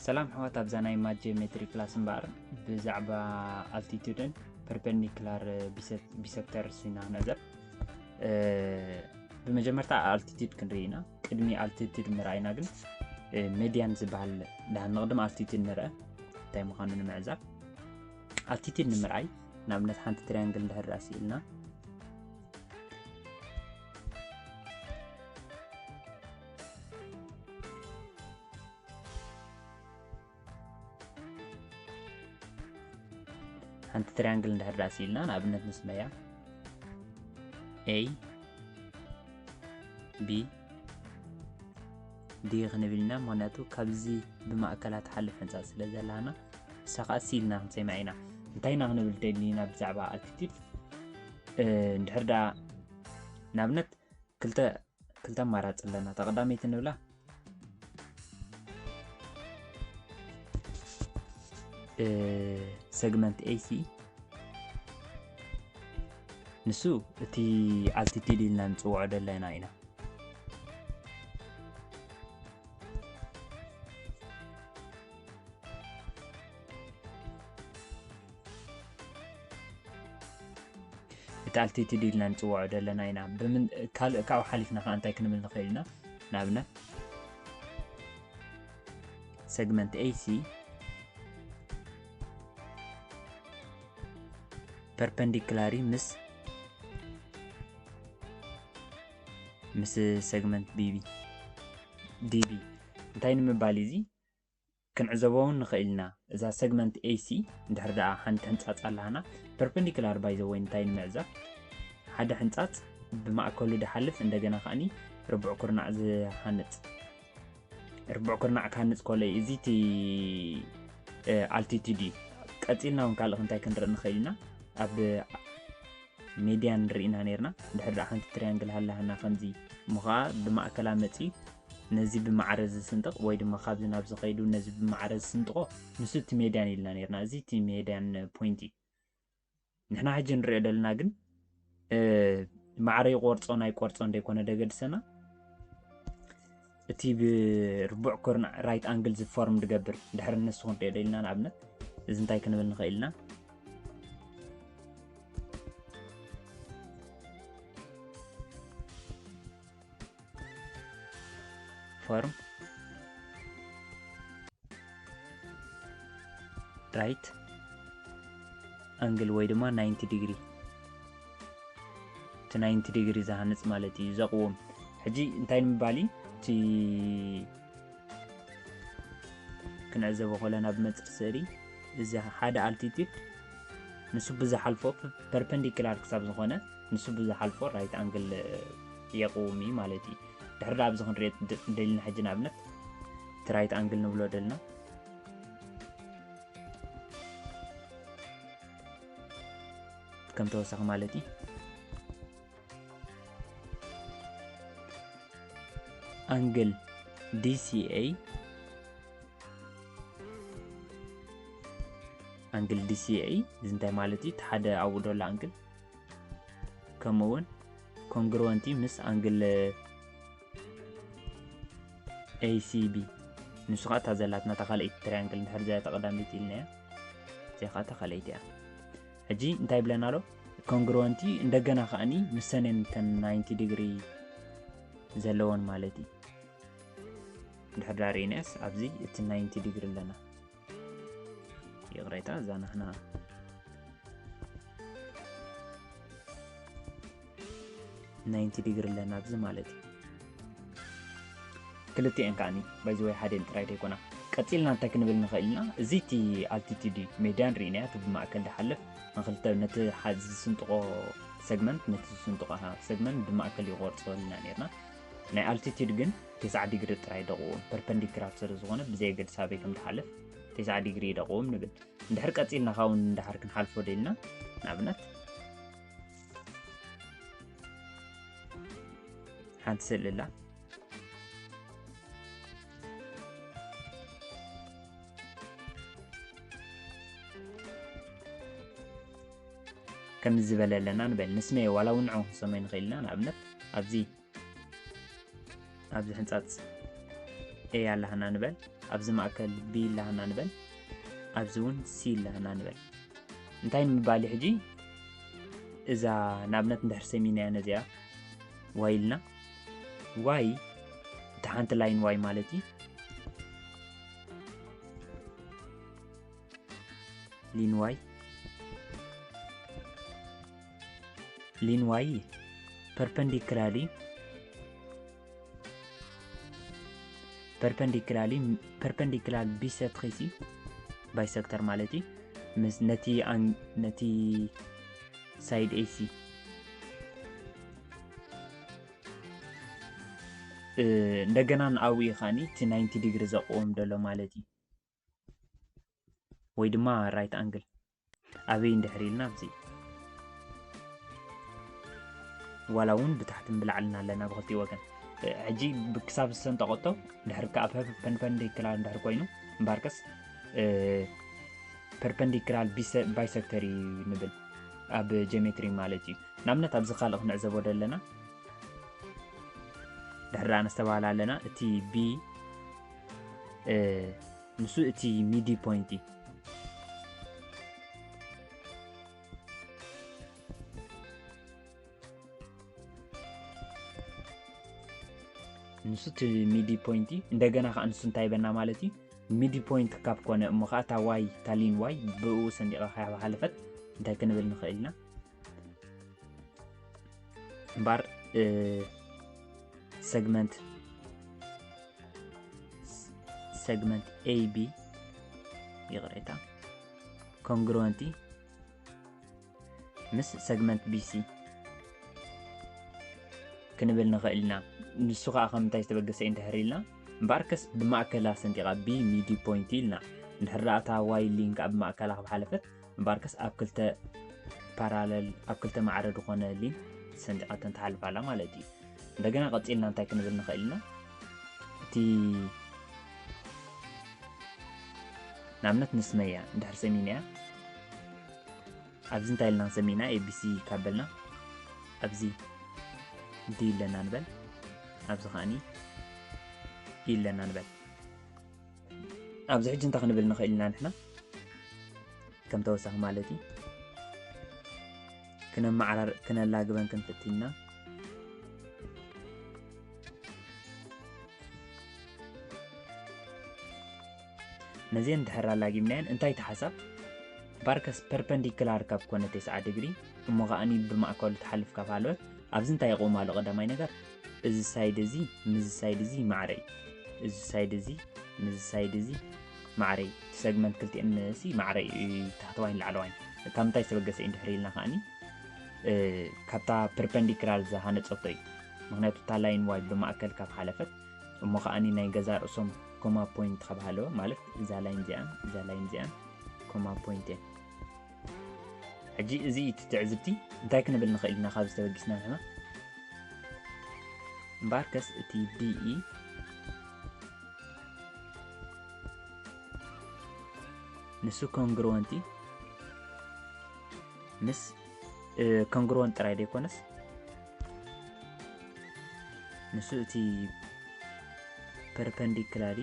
ሰላም ኣሕዋት፣ ኣብዛ ናይ ማት ጂኦሜትሪ ክላስ እምበኣር ብዛዕባ ኣልቲቱድን ፐርፐንዲክላር ቢሰክተርስ ኢና ክንዕዘብ። ብመጀመርታ ኣልቲቱድ ክንርኢ ኢና። ቅድሚ ኣልቲቱድ ምርኣይና ግን ሜድያን ዝበሃል ደሃን ንቕድም ኣልቲቱድ ንርአ እንታይ ምዃኑ ንምዕዛብ። ኣልቲቱድ ንምርኣይ ንኣብነት ሓንቲ ትሪያንግል እንድሕር ደኣ ስኢልና ሓንቲ ትሪያንግል እንድሕር ደኣ ስኢልና ንኣብነት ንስመያ ኤ ቢ ዲ ክንብል ኢና። ምክንያቱ ካብዚ ብማእከላ ትሓልፍ ሕንጻ ስለ ዘላና እሳ ከዓ ስኢልና ክንሰምያ ኢና። እንታይ ኢና ክንብል ደሊና ብዛዕባ ኣልቲቱድ? እንድሕር ደኣ ንኣብነት ክልተ ክልተ ኣማራፂ ኣለና። እታ ቀዳመይቲ ንብላ ሰግመንት ኤሲ ንሱ እቲ ኣልቲቲድ ኢልና ንፅውዖ ደለና ኢና። እቲ ኣልቲቲድ ኢልና ንፅውዖ ደለና ኢና። ብምን ካልእ ካብኡ ሓሊፍና ከዓ እንታይ ክንብል ንኽእል ኢና? ንኣብነት ሰግመንት ኤሲ ፐርፐንዲክላሪ ምስ ምስ ሰግመንት ቢቢ ዲቢ እንታይ ንምባል እዚ ክንዕዘቦ እውን ንኽእል ኢና። እዛ ሰግመንት ኤሲ እንድሕር ደኣ ሓንቲ ሕንጻጽ ኣላና ፐርፐንዲክላር ባይ ዘ ወይ እንታይ ንምዕዛብ ሓደ ሕንጻጽ ብማእከሉ ድሓልፍ እንደገና ከኣኒ ርቡዕ ኩርናዕ ዝሃንጽ ርቡዕ ኩርናዕ ክሃንጽ ከሎ እዩ። እዚ እቲ ኣልቲቲድ እዩ። ቀጺልና እውን ካልእ እንታይ ክንርኢ ንኽእል ኢና? ኣብ ሜድያን ንርኢና ነርና። ድሕር ደኣ ሓንቲ ትሪያንግል ሃላሃና ከምዚ እሞ ከዓ ብማእከላ መፂኡ ነዚ ብማዕረ ዝስንጥቕ ወይ ድማ ካብዚ ናብ ዝኸይዱ ነዚ ብማዕረ ዝስንጥቆ ንሱ እቲ ሜድያን ኢልና ነርና። እዚ እቲ ሜድያን ፖይንት እዩ። ንሕና ሕጂ ንሪኦ ዘለና ግን ማዕረ ይቆርጾ ናይ ቆርጾ እንደይኮነ ደገድሰና እቲ ብርቡዕ ኮርና ራይት ኣንግል ዝፎርም ድገብር ድሕሪ ንሱ ክንሪኦ ደልና ንኣብነት እዚ እንታይ ክንብል ንኽእል ኢና? ፎርም ራይት ኣንግል ወይ ድማ ናይንቲ ዲግሪ እቲ ናይንቲ ዲግሪ ዝሃንጽ ማለት እዩ ዘቕውም። ሕጂ እንታይ ንምባል እዩ እቲ ክንዕዘቦ ከለና ብመንጽር ስእሊ እዚ ሓደ ኣልቲቲድ ንሱ ብዝሓልፎ ፐርፐንዲክላር ክሳብ ዝኾነ ንሱ ብዝሓልፎ ራይት ኣንግል የቕውም እዩ ማለት እዩ። ድሕሪ ኣብዚ ክንሪኦ ደልና ሕጂ ንኣብነት እቲ ራይት ኣንግል ንብሎ ደልና ከም ተወሳኺ ማለት እዩ። ኣንግል ዲሲኤ ኣንግል ዲሲኤ እዚ እንታይ ማለት እዩ? እቲ ሓደ ኣብኡ ደሎ ኣንግል ከምኡ እውን ኮንግሩወንቲ ምስ ኣንግል ኤሲቢ ንሱ ከዓ እታ ዘላትና እታ ካልኣይቲ ትሪያንግል እንድሕር እዚኣ እታ ቀዳመይቲ ኢልናያ እዚኣ ከዓ እታ ካልኣይቲ እያ። ሕጂ እንታይ ይብለና ኣሎ? ኮንግሩወንቲ እንደገና ከዓኒ ምሰነን እተን ናይንቲ ዲግሪ ዘለወን ማለት እዩ። ድሕር ዳር ኢነስ ኣብዚ እቲ ናይንቲ ዲግሪ ኣለና። ይቕሬታ እዛ ናህና ናይንቲ ዲግሪ ኣለና ኣብዚ ማለት እዩ። ክልቲኤን ከዓኒ ባይዘወይ ሓደን ጥራይ ደይኮና። ቀጺልና እንታይ ክንብል ንኽእል ኢና? እዚ እቲ ኣልቲቲድ እዩ። ሜድያን ርኢናያ እቲ ብማእከል ድሓልፍ ንክልተ ነቲ ሓደ ዝስንጥቆ ሰግመንት ነቲ ዝስንጥቆ ሰግመንት ብማእከል ይቆርጾ ኢልና ነርና። ናይ ኣልቲቲድ ግን ተስዓ ዲግሪ ጥራይ ደቕዎም ፐርፐንዲክላር ስለ ዝኾነ ብዘየገድስ ኣበይ ከም ድሓልፍ ተስዓ ዲግሪ ይደቕዎም ንብል። እንድሕር ቀጺልና ካብኡ እንድሕር ክንሓልፎ ደልና ንኣብነት ሓንቲ ስእሊ ኣላ። ከምዚ ዝበለ ኣለና ንበል ንስመየ ዋላ እውን ንዑ ክንሰመይ ንኽእል ኢና ንኣብነት ኣብዚ ኣብዚ ሕንጻጽ A ኣለሃና ንበል፣ ኣብዚ ማእከል B ኣለሃና ንበል፣ ኣብዚ እውን C ኣለሃና ንበል። እንታይ ንምባል ሕጂ እዛ ንኣብነት እንድሕር ሰሚናያ ነዚኣ y ኢልና y እታ ሓንቲ line y ማለት እዩ። Line y line y perpendicularly perpendicularly perpendicular bisectricity bisector ማለት እዩ። ምስ ነቲ ኣን- ነቲ side AC እ፣ እንደገና ንኣዊ ከዓኒ እቲ ninety degree ዘቆም ዘሎ ማለት እዩ። ወይ ድማ right angle ኣበይ እንድሕር ኢልና ኣብዚ ዋላ እውን ብታሕትን ብላዕልን ኣለና ብክልቲኡ ወገን። እ፣ ሕጂ ብክሳብ ዝሰንጠቐቶ ድሕር ከዓ perpendicular እንድሕር ኮይኑ እምበኣርከስ እ፣ perpendicular bise- bisector እዩ ንብል ኣብ geometry ማለት እዩ። ንኣብነት ኣብዚ ካልእ ክንዕዘቦ ደለና ድሕር ደኣ ነስተባህል ኣለና እቲ B እ፣ ንሱ እቲ midi point እዩ። ንሱ እቲ midi point እዩ። እንደገና ከዓ ንሱ እንታይ ይበና ማለት እዩ? Midi point ካብ ኮነ እሞ ከዓ እታ y እታ line y ብኡ ሰንዲቓ ካብ ሓለፈት እንታይ ክንብል ንኽእል ኢና? እምበኣር እ፣ segment segment AB ይቕሬታ congruent ምስ segment BC ክንብል ንኽእል ኢና። ንሱ ከዓ ከም እንታይ ዝተበገሰ እዩ እንድሕር ኢልና እምበኣርከስ ብማእከላ ሰንጢቓ B midi point ኢልና እንድሕር ደኣ እታ y line ከዓ ብማእከላ ካብ ሓለፈት እምበኣርከስ ኣብ ክልተ parallel ኣብ ክልተ ማዕረ ዝኾነ line ሰንጢቓ ተን ትሓልፍ ኣላ ማለት እዩ። እንደገና ቀፂልና እንታይ ክንብል ንኽእል ኢና? እቲ ንኣብነት ንስመያ እንድሕር ሰሚናያ ኣብዚ እንታይ ኢልና ንሰሚና ABC ካብ በልና ኣብዚ D ኣለና ንበል ኣብዚ ከዓኒ E ኣለና ንበል። ኣብዚ ሕጂ እንታይ ክንብል ንኽእል ኢና ንሕና ከም ተወሳኺ ማለት እዩ። ክነመዓራር ክነላግበን ክንፍትንና ነዚአን ድሕር ኣላጊብናየን እንታይ እቲ ሓሳብ ባርከስ ፐርፐንዲክላር ካብ ኮነ ተስዓ ዲግሪ እሞ ከዓኒ ብማእከሉ ትሓልፍ ካብ ሃለወት ኣብዚ እንታይ የቕውም ኣሎ ቀዳማይ ነገር እዚ ሳይድ እዚ ምስዚ ሳይድ እዚ ማዕረ እዩ እዚ ሳይድ እዚ ምስዚ ሳይድ እዚ ማዕረ እዩ እቲ ሰግመንት ክልቲኤን ሲ ማዕረ እዩ ታሕተዋይን ላዕለዋይን ካብ ምንታይ ዝተበገሰ እዩ እንድሕር ኢልና ከዓኒ ካብታ ፐርፐንዲክላር ዝሃነፀቶ እዩ ምክንያቱ እታ ላይን ዋይ ብማእከል ካብ ሓለፈት እሞ ከዓኒ ናይ ገዛ ርእሶም ኮማ ፖይንት ካብ ሃለወ ማለት እዛ ላይን እዚኣን እዛ ላይን እዚኣን ኮማ ፖይንት እየን ሕጂ እዚ እቲ ትዕዝብቲ እንታይ ክንብል ንኽእል ኢና ካብ ዝተበጊስና ንሕና እምበኣርከስ እቲ ዲኢ ንሱ ኮንግሩወንቲ ምስ ኮንግሩወንት ጥራይ ዘይኮነስ ንሱ እቲ ፐርፐንዲክላሪ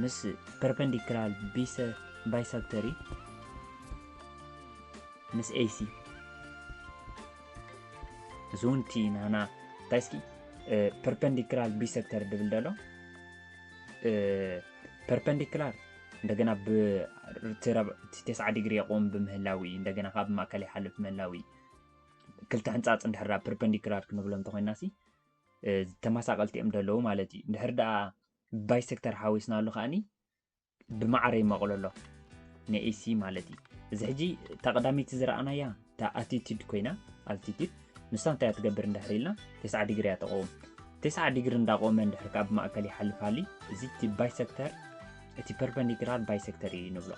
ምስ ፐርፐንዲክላር ባይሰክተሪ ምስ ኤሲ እዚ እውን እቲ ናና እንታይ እስኪ ፐርፐንዲክላር ቢሰክተር ድብል ደሎ ፐርፐንዲክላር እንደገና ብተስዓ ዲግሪ የቆም ብምህላዊ እንደገና ካብ ማእከል ይሓልፍ ምህላዊ ክልተ ሕንፃፅ እንድሕር ዳ ፐርፐንዲኩላር ክንብሎ እንተኮይና ሲ ተመሳቀልቲ እዮም ደለዉ ማለት እዩ እንድሕር ዳ ባይሰክተር ሓዊስናሉ ከዓኒ ብማዕረ ይመቕሎ ኣሎ ንኤሲ ማለት እዩ እዚ ሕጂ እታ ቀዳመይቲ ዝረኣናያ እታ ኣቲቲድ ኮይና ኣልቲቲድ ንሳ እንታይ ትገብር እንድሕር ኢልና ተስዓ ዲግሪ እያ ተቐውም ተስዓ ዲግሪ እንዳቆመ እንድሕር ካብ ማእከል ይሓልፋሊ እዚ እቲ ባይሰክተር እቲ ፐርፐንዲኩላር ባይሰክተር እዩ ንብሎ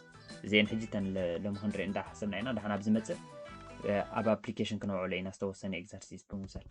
እዚአን ሕጂ ተን ሎሚ ክንርኢ እንዳሓሰብና ኢና ዳሓን ኣብ ዝመፅእ ኣብ ኣፕሊኬሽን ክነውዕሎ ኢና ዝተወሰነ ኤግዘርሲስ ብምውሳድ